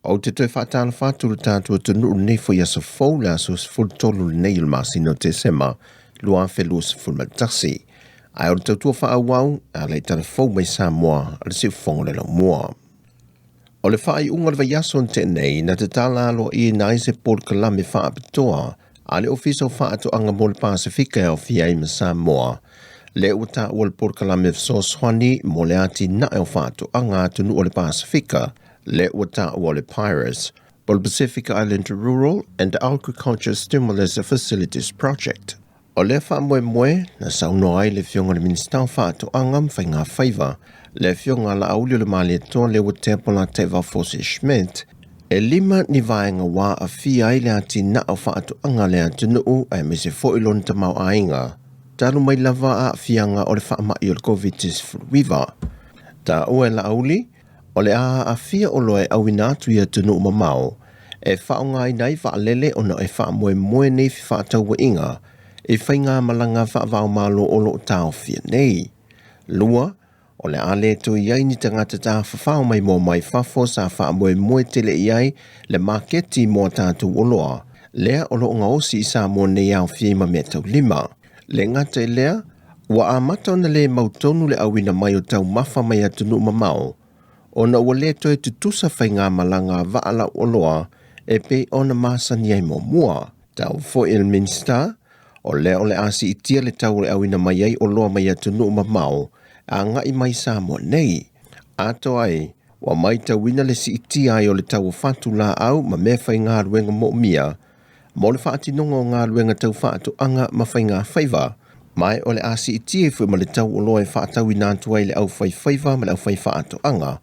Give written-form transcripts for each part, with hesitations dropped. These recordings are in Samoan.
Ou te toe faatalofa atu i le tatou atunuu i lenei foi aso fou, le aso 13 lenei o le masina o Tesema 2021. Ae o le tautua faaauau a le tala fou mai Samoa a le Siufofoga o le Laumua. O le faaiuga o le vaiaso na tea nei, na tatala aloaia ai se polokalame faapitoa a le Ofisa o Faatoaga mo le Pasefika e aofia ai ma Samoa, lea ua taua le polokalame fesoasoani mo le atinae o faatoaga atunuu o le Pasefika, lea ua taua o le PIRAS, po o le Pacific Island Rural and Agriculture Stimulus Facilities Project. O lea faamoemoe na saunoa ai le Afioga i le Minisita o Faatoaga ma Faiga Faiva, le Afioga Laauli o le Malietoa Leuatea Polataivao Fosi Schmidt, e 5 ni vaega ua aafia ai le atinae o faatoaga a le atunuu aemaise foi lona tamaoaiga, talu mai lava aafiaga o le faamai o le Koviti-19. Taua e Laauli, o le a aafia oloa e auina atu i atunuu mamao e faaaogaina ai vaalele ona e faamoemoe nei fefaatauaiga i faigamalaga faava-o-Malo o lo o taofia nei. 2, o le a le toe i ai ni tagata tafafao maimoa mai fafo sa faamoemoe tele i ai le maketi mo a tatou oloa lea o lo o gaosi i Samoa nei aofia ai ma meataulima. Le gata i lea, ua amata ona le mautonu le auina mai o taumafa mai atunuu mamao ona ua le toe tutusa faigamalaga a vaa lauoloa e pei ona masani ai muamua. Tau foi e le Minisita, o lea o le a siitia le tau o le auina mai ai oloa mai atunuu mamao agai mai Samoa nei. Atoa ai, ua matauina le siitia ai o le tau o fatu laau ma mea faigaluega moomia mo le faatinoga o galuega tau faatoaga ma faiga faiva, ma o le a siitia foi ma le tau oloa e faatauina atu ai le aufaifaiva ma le aufaifaatoaga,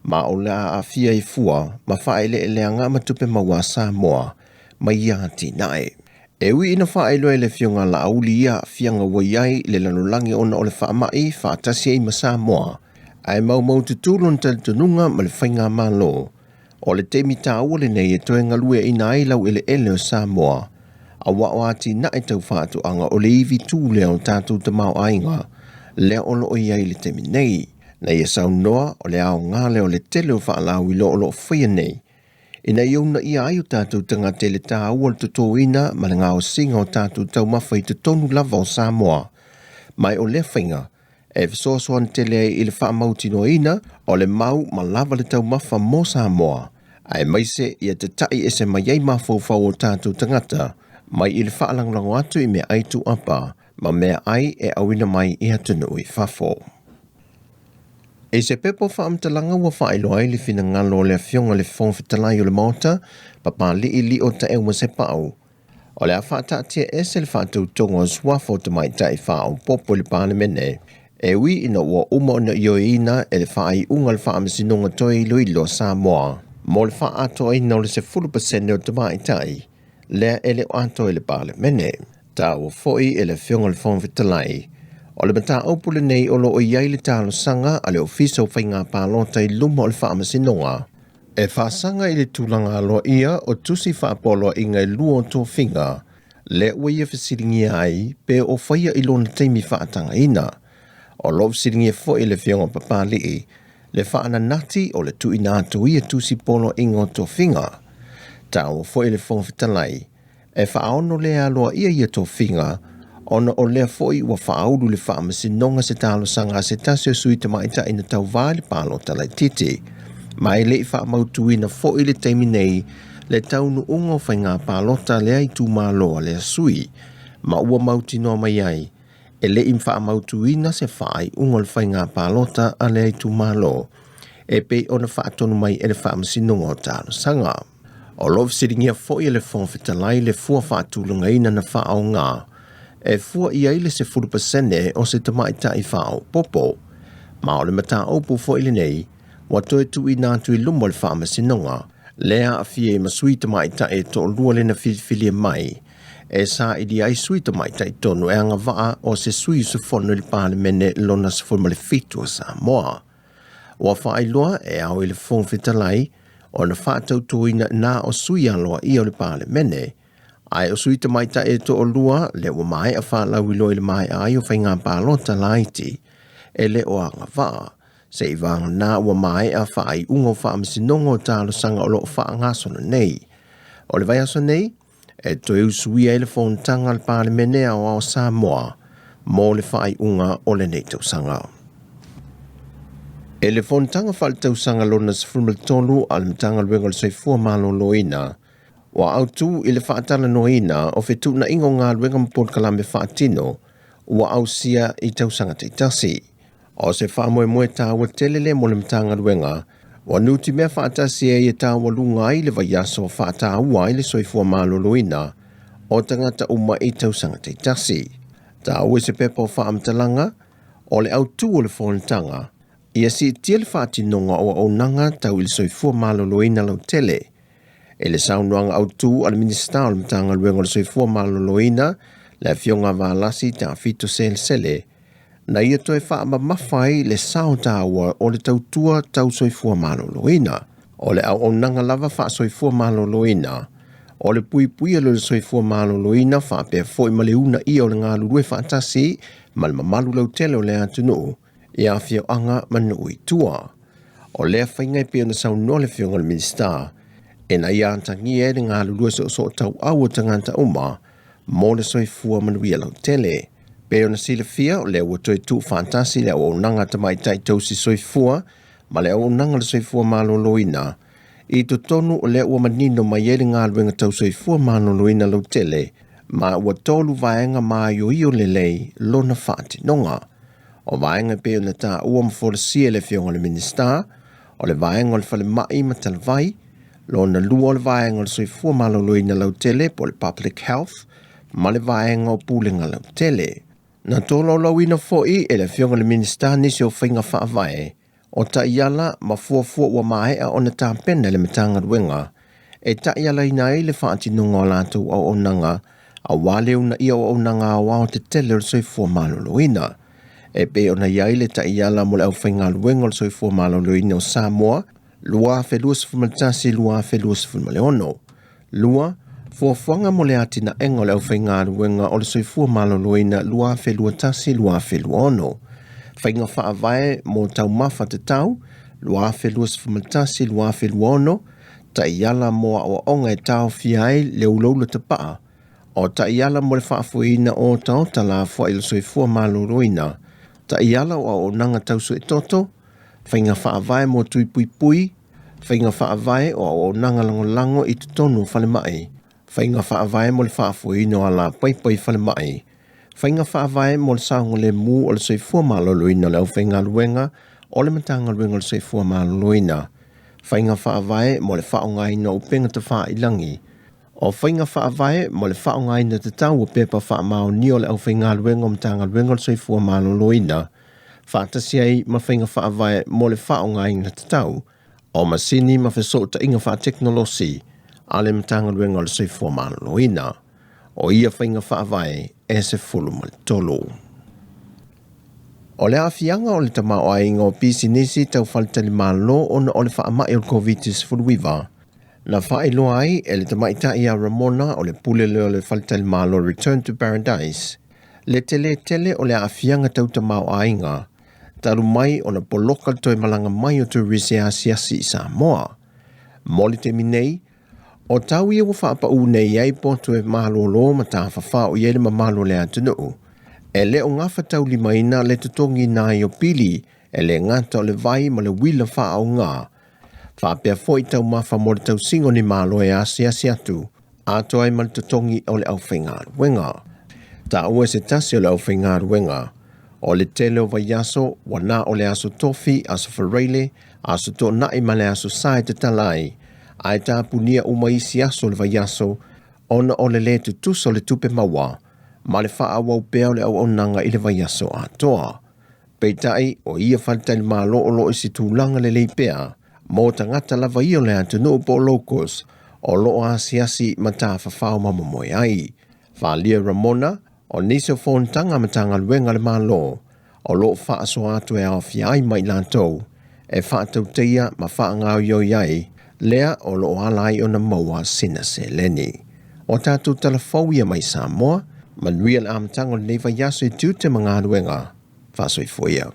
ma o le a aafia ai fua ma faaeleeleaga ma tupe maua a Samoa mai ia atinae. E ui ina faailoa e le Afioga Laauli ia aafiaga ua i ai le lalolagi ona o le faamai faatasi ai ma Samoa, ae maumaututu lona talitonuga ma le faigamalo, o le taimi taua lenei e toe galueaiina ai laueleele o Samoa, aua o atinae tau faatoaga o le ivi tū lea o tatou tamaoaiga lea o lo o i ai i le taimi nei. Na ia saunoa o le aoga lea o le tele o faalauiloa o lo o faia nei, ina ia uunaia ai o tatou tagata i le taua o le totoina ma le gaosiga o tatou taumafa i totonu lava o Samoa. Ma o lea faiga e fesoasoani tele ai i le faamautinoaina o le mau ma lava le taumafa mo Samoa, aemaise ia tatai ese mai ai mafaufau o tatou tagata mai i le faalagolago atu i meaai tuuapa ma meaai e auina mai i atunuu i fafo. I se pepa faamatalaga ua faailoa ai le finagalo o le Afioga i le Fofoga Fetalai o le Maota, Papalii Lio Taeu Masepau, o le a faataatia ese le faatautoga o suafa o tamaitai faaopoopo i le Palemene, e ui ina ua uma ona ioeina e le faaiuga a le Faamasinoga Toe Iloilo a Samoa mo le faaatoaina o le 10% o tamaitai lea e le o atoa i le Palemene. Taua foi e le Afioga i le Fofoga Fetalai, o le mataupu lenei o lo o i ai le talosaga a le Ofisa o Faiga Palota i luma o le Faamasinoga e faasaga i le tulaga aloaia o tusi faapoloaiga e 2 o tofiga, lea ua ia fesiligia ai pe o faia i lona taimi faatagaina. O lo o fesiligia foi e le Afioga Papalii le faananati o le tuuina atu o ia tusi poloaiga o tofiga. Taua foi e le Fofoga Fetalai, e faaono le aloaia ia tofiga, ona o lea foi ua faaulu le Faamasinoga se talosaga a se tasi o sui tamaitai na tauvā i le palota laitiiti. Ma e le i faamautuina foi i le taimi nei le taunuuga o faiga palota lea itumalo a lea sui, ma ua mautinoa mai ai e le i faamautuina se faaiuga o le faiga palota a lea itumalo e pei ona faatonu mai e le Faamasinoga o Talosaga. O lo o fesiligia foi e le Fofoga Fetalai le fua faatulagaina na faaaoga e fua i ai le 10% o se tamaitai faaopoopo, ma o le mataupu foi lenei ua toe tuuina atu i luma o le Faamasinoga, lea aafia ai ma sui tamaitai e toalua lea na filifilia mai e saili ai sui tamaitai tonu e agavaa o se sui usufono i le Palemene lona 17 o Samoa. Ua faailoa e ao i le Fofoga Fetalai ona faatautoina na o sui aloaia o le Palemene, ae o sui tamaitai e toalua lea ua maea faalauiloa i le maea ai o faiga palota laiti e le o agavaa. Seiavagana ua maea faaiuga o faamasinoga o talosaga o lo o faagasolo nei. O le vaiaso nei, e toe usuia ai le fonotaga a le Palemene Aoao o Samoa mo le faaiuga o lenei tausaga. E le fonotaga faaletausaga lona 13 a le Matagaluega o le Soifua Maloloina, ua autu i le faatalanoaina o fetuunaiga o galuega ma polokalame faatino ua ausia i tausaga taitasi. O se faamoemoe taua tele lea mo le Matagaluega, ua nutimea faatasi ai e taualuga ai le vaiaso faataua ai le soifua maloloina o tagata uma i tausaga taitasi. Taua i se pepa o faamatalaga, o le autu o le fonotaga, ia siitia le faatinoga o auaunaga tau i le soifua maloloina lautele. I le saunoaga autu a le Minisita o le Matagaluega o le Soifua Maloloina, le Afioga Valasi Tafito Selesele, na ia toe faamamafa ai le sao taua o le tautua tau soifua maloloina. O le auaunaga lava faasoifua maloloina, o le puipuia lea o le soifua maloloina faapea foi ma le uunaia o le galulue faatasi ma le mamalu lautele o le atunuu i afioaga ma nuu i tua. O lea faiga e pei ona saunoa le Afioga i le Minisita, ina ia atagia ai le galulue soosoo tauau o tagata uma mo le soifua manuia lautele. Pei ona silafia, o lea ua toe tuufaatasi le auaunaga tamaitai tausi soifua ma le auaunaga o le soifua maloloina i totonu o lea ua manino mai ai le galuega tau soifua maloloina lautele, ma ua tolu vaega maioio lelei lona faatinoga. O vaega e pei ona taua ma folasia e le Afioga i le Minisita, o le vaega o le falemai ma talavai, lona lua o le vaega o le soifua maloloina lautele po o le public health, ma le vaega o pulega lautele. Na tolaulauina foi e le Afioga i le Minisita nisi o faiga faavae o taiala ma fuafua ua maea ona tapena e le Matagaluega e taialaina ai le faatinoga o latou auaunaga aua le uunaia o auaunaga aoao tetele o le soifua maloloina. E pei ona i ai le taiala mo le aufaigaluega o le soifua maloloina o Samoa 2021-2026. 2, Fuafuaga mo le atinaega o le aufaigaluega o le soifua maloloina 2021-2026. Faiga faavae mo taumafa tatau 2021-2026, Taiala mo aoaoga e taofia ai le ulaula tapaa, o taiala mo le faafoeina o otaota lafoai o le soifua maloloina, taiala o auaunaga tau suetoto, faiga faavae mo tui puipui, faiga faavae o auaunaga lagolago i totonu o falemai, faiga faavae mo le faafoeina o alapaipa i falemai, faiga faavae mo le saogalemu o le soifua maloloina o le aufaigaluega o le Matagaluega o le Soifua Maloloina, faiga faavae mo le faaaogaina o upega tafailagi, o faiga faavae mo le faaaogaina tatau o pepa faamaonia o le aufaigaluega o Matagaluega o le Soifua Maloloina, faatasi ai ma faiga faavae mo le faaaogaina tatau o masini ma fesootaiga faatekonolosi a le Matagaluega o le Soifua Maloloina. O ia faiga faavae e 13. O le aafiaga o le tamaoaiga o pisinisi tau faletalimalo ona o le faamai o le Koviti-19, na faailoa ai e le tamaitai ia Ramona o le pule lea o le faletalimalo Return to Paradise le tele tele o le aafiaga tau tamaoaiga talu mai ona poloka le toe malaga mai o turisi asiasi i Samoa. Mo le taimi nei, o tau ia ua faapaū nei ai poto e malōlō ma tafafao i ai le mamalu o le atunuu, e le o gafataulimaina le totogiina ai o pili e le gata o le vai ma le uila faaaoga, faapea foi taumafa mo le tausiga o ni malo e asiasi atu, atoa ai ma le totogi o le aufaigaluega. Taua e se tasi o le aufaigaluega, o le tele o vaiaso ua na o le aso Tofi, aso Faraile, aso Toonai ma le aso Sa e tatala ai, ae tapunia uma isi aso o le vaiaso ona o le lē tutusa o le tupe maua ma le faaauau pea o le auaunaga i le vaiaso atoa. Peitai, o ia faletalimalo o lo o i se tulaga lelei pea mo tagata lava ia o le atunuu po o locals o lo o asiasi ma tafafao ma momoe ai. Faaalia Ramona, o nisi o fonotaga a Matagaluega a le Malo o lo o faasoa atu e aofia ai ma i latou e faatauteia ma faagaoioi ai lea o lo o ala ai ona maua sina seleni. O tatou tala fou ia mai Samoa, manuia le amataga o lenei vaiaso i tiute ma galuega. Faasoifua ia.